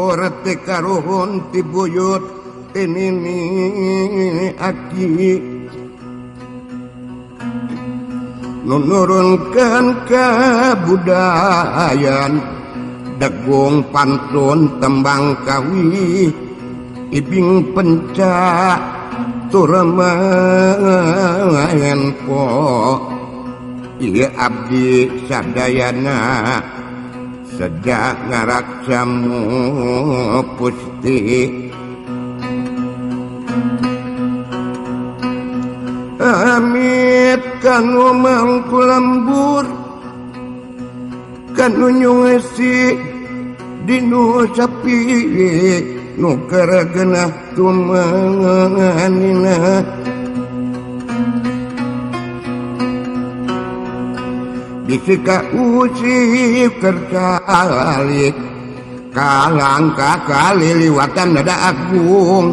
Luhur ti karuhun ti buyut ti nini aki nu nurunkeun kabudayan degung pantun tembang kawi ibing pencak turemaen po ieu abdi sadayana sejak ngaraksamu pusti amit kanu mangku lembur kanu nyungesi dinu sapi nu karagenah tumanina bisika usip kercalik kalangka kali liwatan nada agung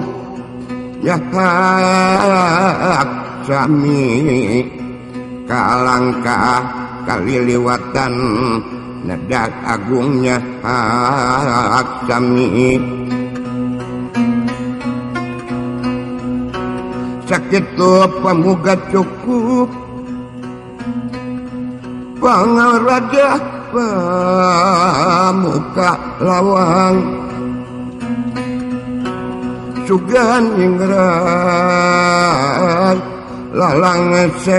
ya hak sami kalangka kali liwatan nada agungnya hak sami sakit pemuga cukup pangaraja pamuka lawang sugan ingrat lalang sen.